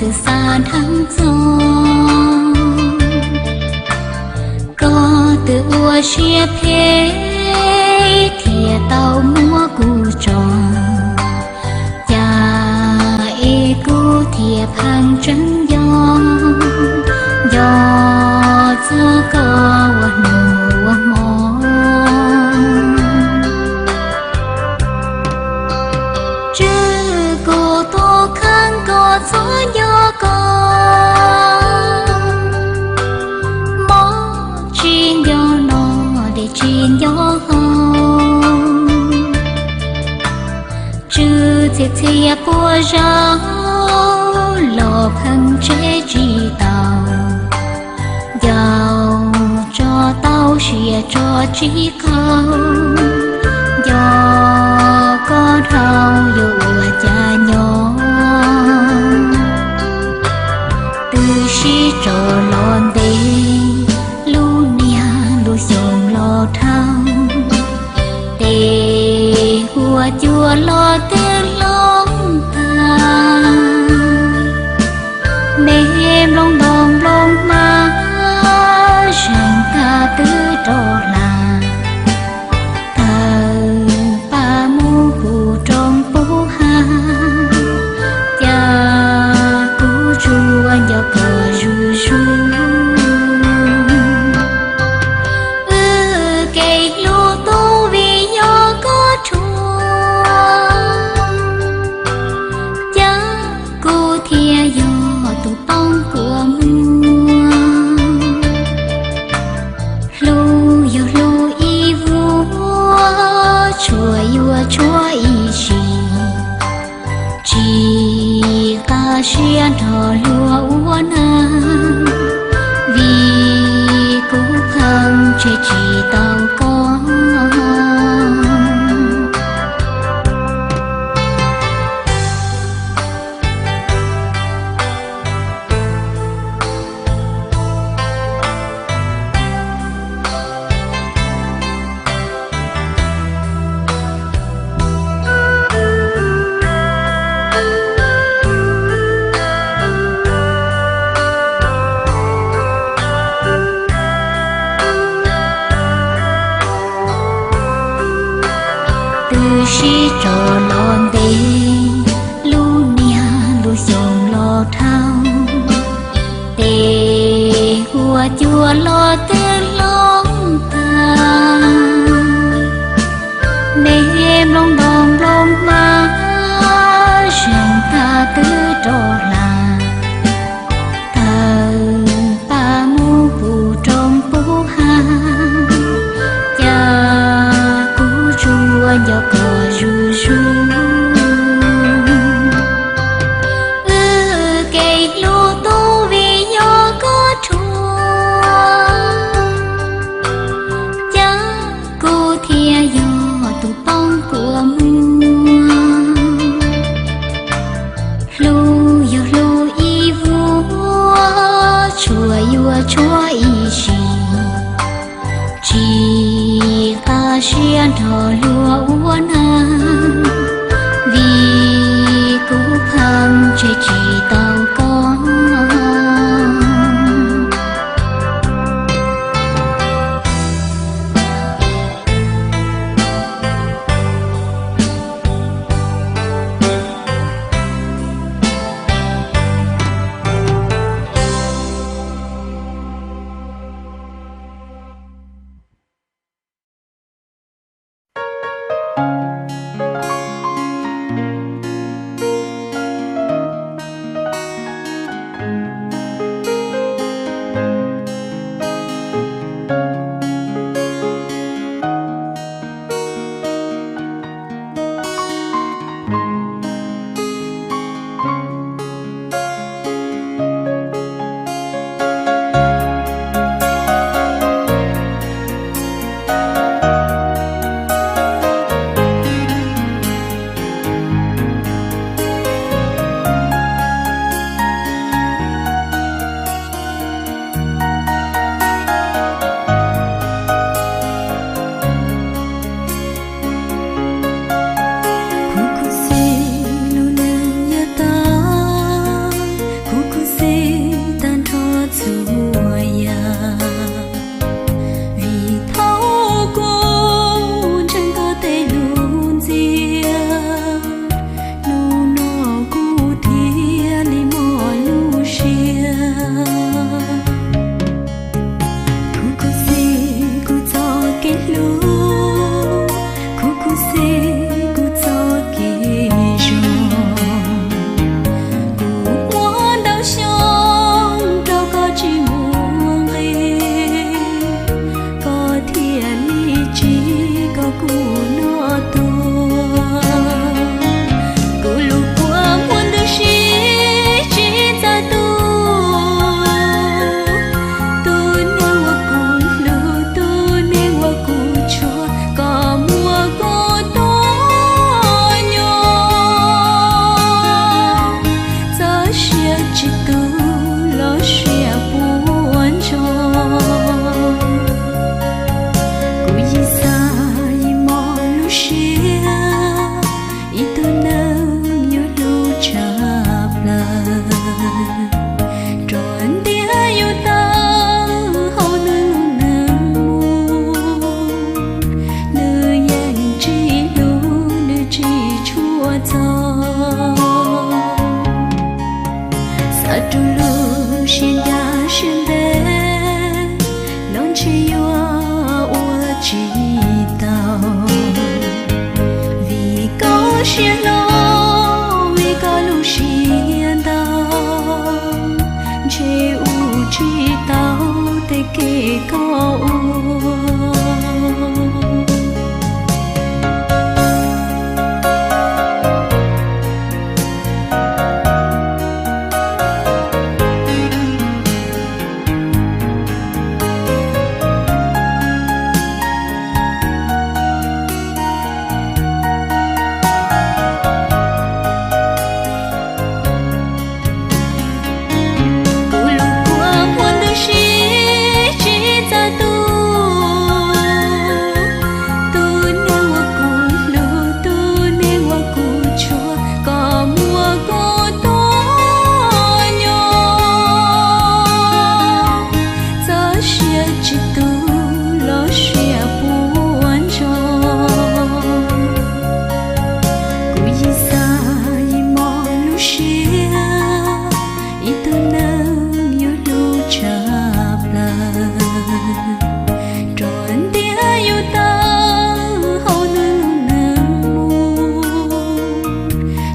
twb xav nrhab txog, koj twb ua siab phem thiaj tau muab kuv tso, cas es kuv thiaj pheej tseeb nco, nco txog koj ua hnub ua hmo. Tswv kuv tus kheej koj txhob nco koj, mob tsis nco no dej tsis nco haus, tswv txhia txhia puas zaug los pheej tseb tsis tau, nco tso tau siab tso tsis qaug, nco koj dhau yuav ua cas nco. Twb sib tso los ntev, lub niag lub xyoo los dhau, tes huab cua los twb hloov tag, me nplooj ntoo nplooj hmab zeeg tag twb rov hla, tawm paj mus pub roob pub hav, cas kuv tsuas nco koj zuj zus. Wb kev hlub tu vim yog koj rhuav, cas kuv thiaj yog tus poob kua muag. Hlub yog hlub ib vuag, tshuav yuav tshuav ib sim, tsis qab siab nrog luag ua neej, vim kuv pheej tseg tsis tau koj. Twb sib tso los ntev, lub niag lub xyoo los dhau, tes huab cua los twb hloov tag, me nplooj ntoo nplooj hmab zeeg tag twb rov hla, tawm paj mus pub roob pub hav, cas kuv tsuas nco koj zuj zus. Wb kev hlub tu vim yog koj rhuav, cas kuv thiaj yog tus poob kua muag. Hlub yog hlub ib vuag, tshuav yuav tshuav ib sim, tsis qab siab nrog luag ua neej, vim kuv pheej tseg tsis tau koj. Siab hlo vim koj lub siab ntau, ntshe ua tsis tau tej kev koj ua. Kuv lub kua muag ntws si tsis txawj tu, tus neeg uas kuv hlub, tus neeg uas kuv tshua, koj muab kuv tua nyob. Txoj sia tsis tu los sia puas ntsoov, kuv yeej xav yeej mob lub siab, ib tug neeg yuav hlub tshaj plaws. Rau ntiaj yus tawm hauv nws lub neej mus,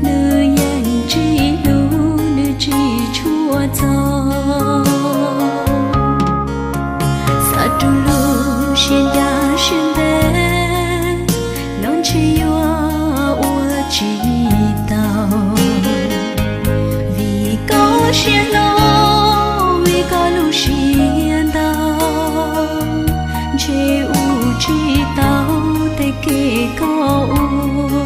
nws yeej tsis hlub, nws tsis tshua txog. Xav rau lub siab ncaj siab ntev, no ntshe yuav ua tsis tau. Vim koj siab hlo, vim koj lub siab ntau, ntshe ua tsis tau tej kev koj ua.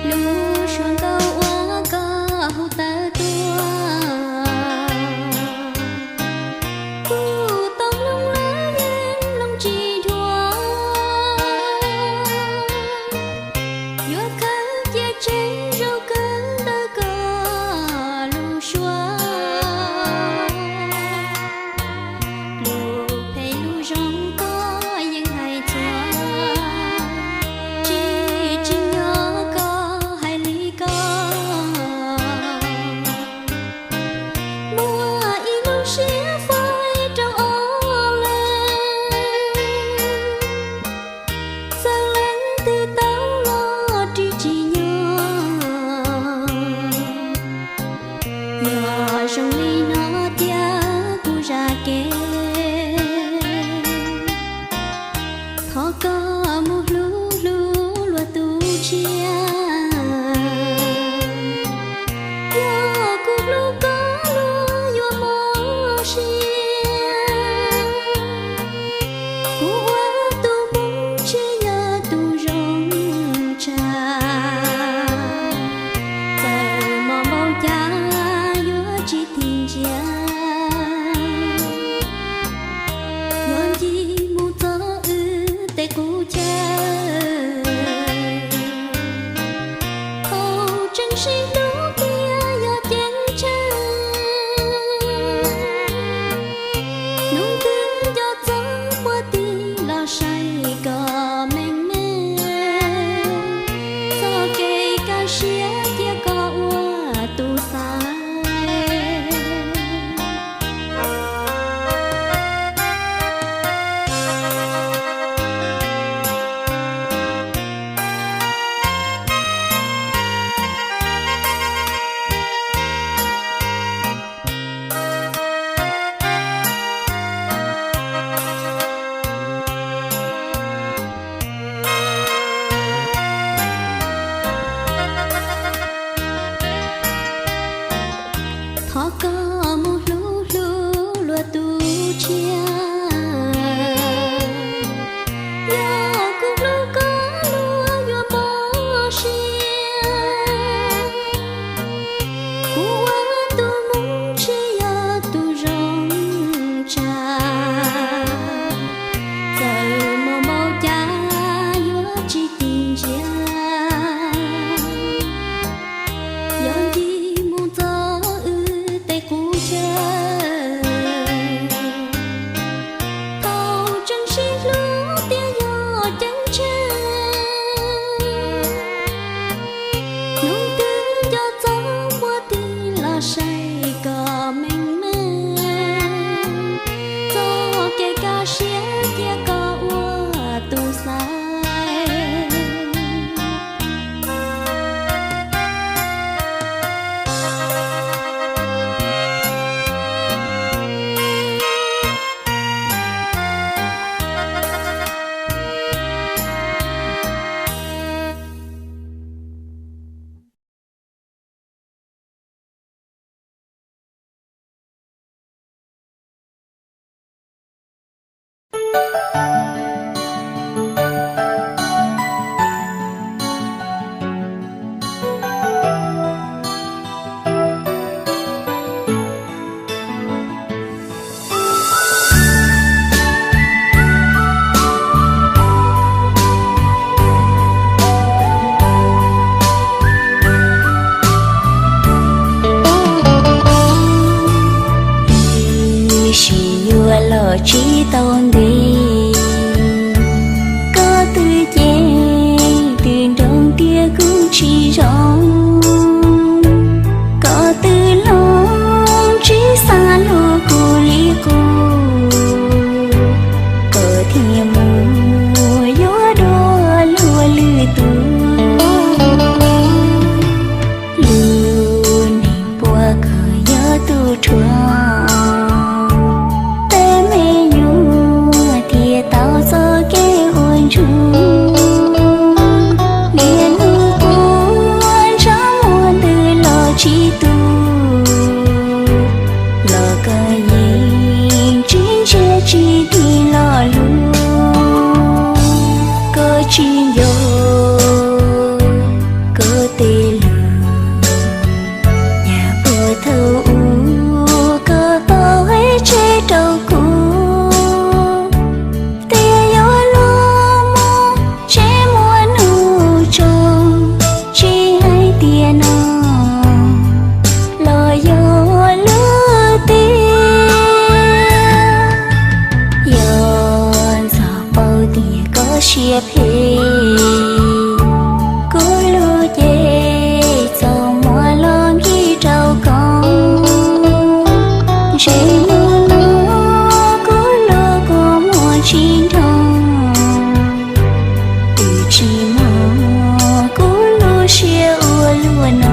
Lub suab nkauj uas koj hu tawm tuaj, kuv tau mloog los yeej mloog tsis dhuav. Yuav khaws cia tsev zaum kawg ntawm koj lub suab. Lub phem lub zoo koj yeej hais txhua, tsis tsim nyog koj hais Ib sim yuav los tsis tau ntev, koj twb ceeb twb nroog tiag kuj tsis zoo, koj twb hloov tsis xav hlub kuv li qub, koj thiaj mus yuav dua luag lwm tus. Lub neej puas koj yog tus rhuav, tej me nyuam thiaj tau txoj kev ua ntsuag. Niaj hnub quaj ntsaj muag ntws los tsis tu, los koj yeej tsis ntsia tsis tig los lus. Koj tsis nco koj tej lus, nyaj puag thaum ub koj tau hais tseg rau kuv, tias yuav luag mus tsev muaj hnub tsaus, tsis hais tias no los yog lub tiag. Yog ntxov paub tias koj siab phem, kuv lub cev txaus muag los nkim rau koj. Ntshe hnub no kuv lub kua muag tsis nroo, twb tsis mob kuv lub siab ua luaj no.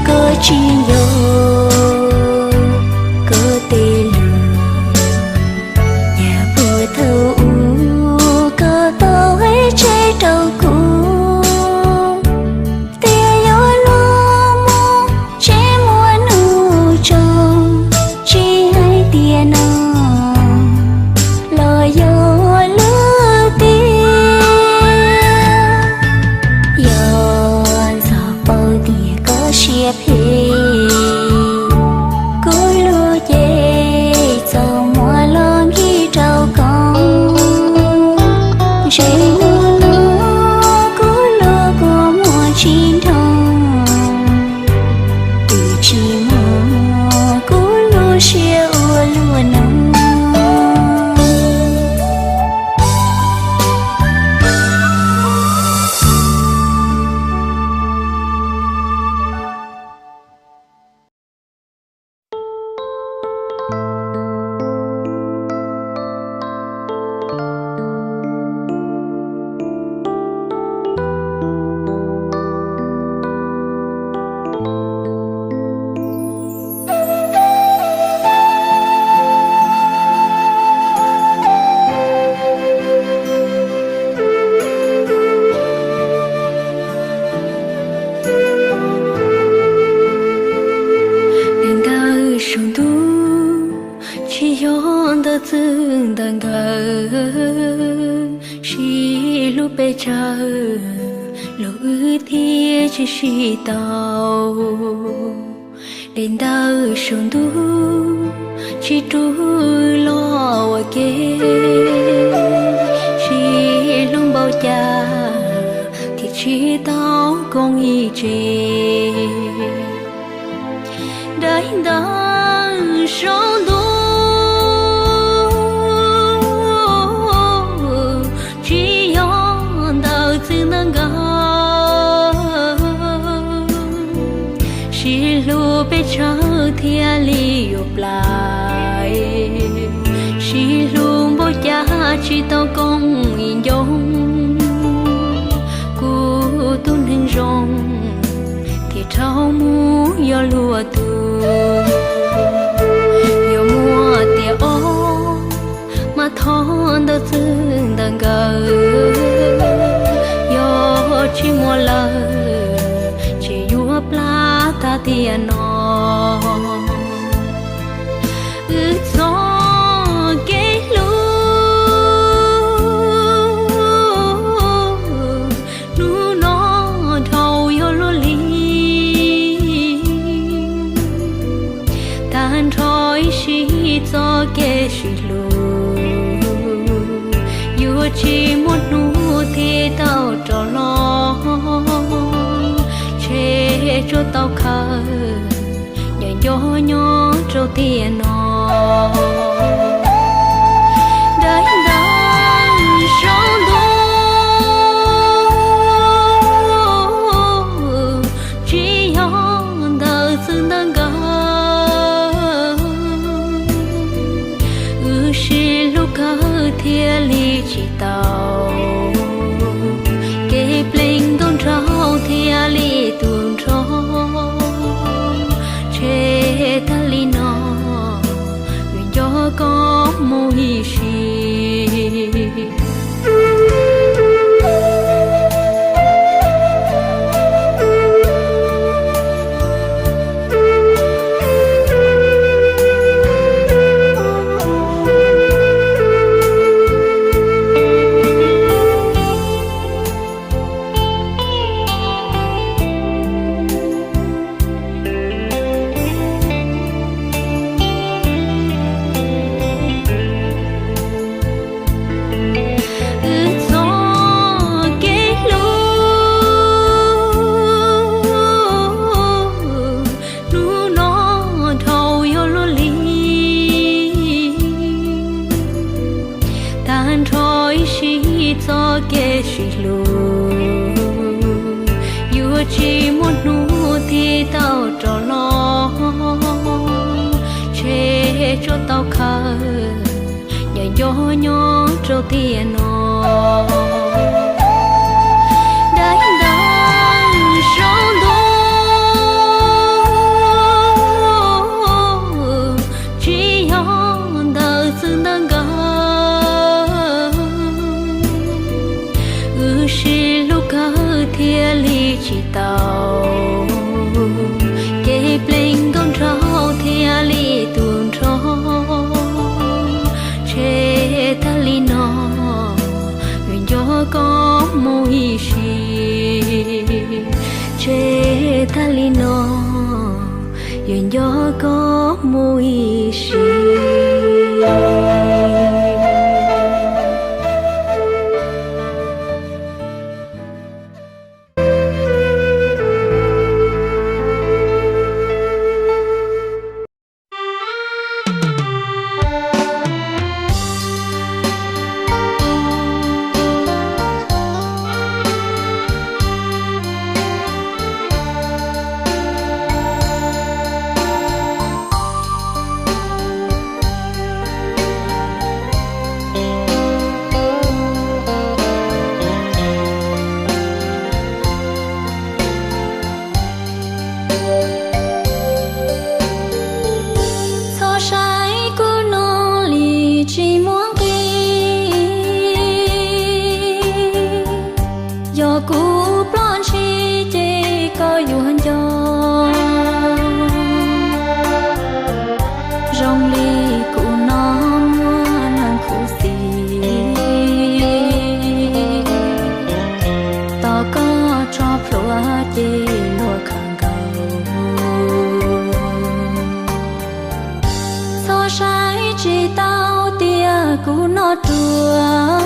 Koj tsis nco koj tej lus, nyaj puag thaum ub koj tau hais tseg rau kuv, tias yuav luag mus tsev muaj hnub tsaus, tsis hais tias no los yog lub tiag. Yog ntxov paub tias koj siab phem, kuv lub cev txaus muag los nkim rau koj. Ntshe hnub no kuv lub kua muag tsis nroo, twb tsis mob kuv lub siab ua luaj no. Daim ntawv saum ntuj tsis yog ntawv txwv ntawv nkawm, sib hlub pes tsawg los wb thiaj tsis sib tau. Daim ntawv saum ntuj tsis rub los ua ke, sib hlub npaum cas thiaj tsis tau koom ib tse. Daim ntawv saum ntuj tsis yog ntawv txwv ntawv nkawm, sib hlub pes tsawg thiaj li yuav plam, sib hlub npaum cas tsis tau koom ib ncoo. txwj ntawm nkawd, yog tsis muaj lawm, tsis yuav plab tag tiam no. Wb txoj kev hlub hnub no dhau yuav luaj li. Tag nrho ib sim txoj kev sib hlub, yuav tsis muaj hnub thiaj tau rov los, tshem tsuas tau khawm, nco nco nyob rau tiam no. Daim ntawv saum ntuj tsis yog ntawv txwv ntawm nkawd, wb sib hlub kawg thiaj li tsis tau, kev plees nkauj nraug thiaj li tu nrho, tshem tag li no, yuav nco koj mus ib sim. Wb txoj kev hlub hnub no dhau yuav luaj li. Tag nrho ib sim txoj kev sib hlub, yuav tsis muaj hnub thiaj tau rov los, tshem tsuas tau khawm, nco nco nyob rau tiam no. Daim ntawv saum ntuj tsis yog ntawv txwv ntawm nkawd, wb sib hlub kawg thiaj li tsis tau, kev plees nkauj nraug thiaj li tu nrho, tshem tag li no, yuav nco koj mus ib sim. Tshem tag li no, yuav nco koj mus ib sim. Txhob saib kuv no li tsis muaj nqis, yog kuv ploj ntshis ces koj yuav nco. Zoo li kuv no muaj neeg khuv xim, tos koj tso plhuav ces luag khaws nkaus. Txhob saib tsis tau tias kuv no ruam,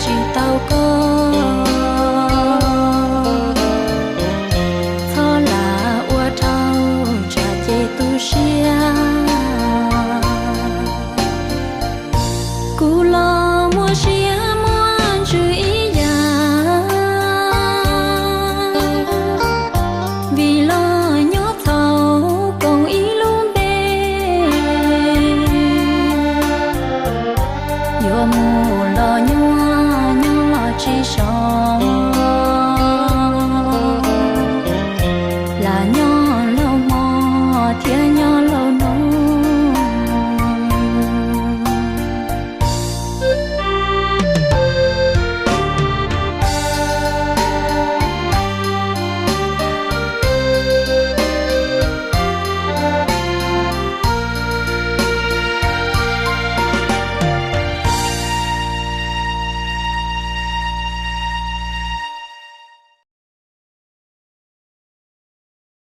tsis tau koj, txhob lam ua dhau tsam ces tu siab. Kuv los muaj siab muaj ntsws ib yam, vim los nyob txhaum koom ib lub npe. Yuav mus los nyuaj, nyob los tsis zoo.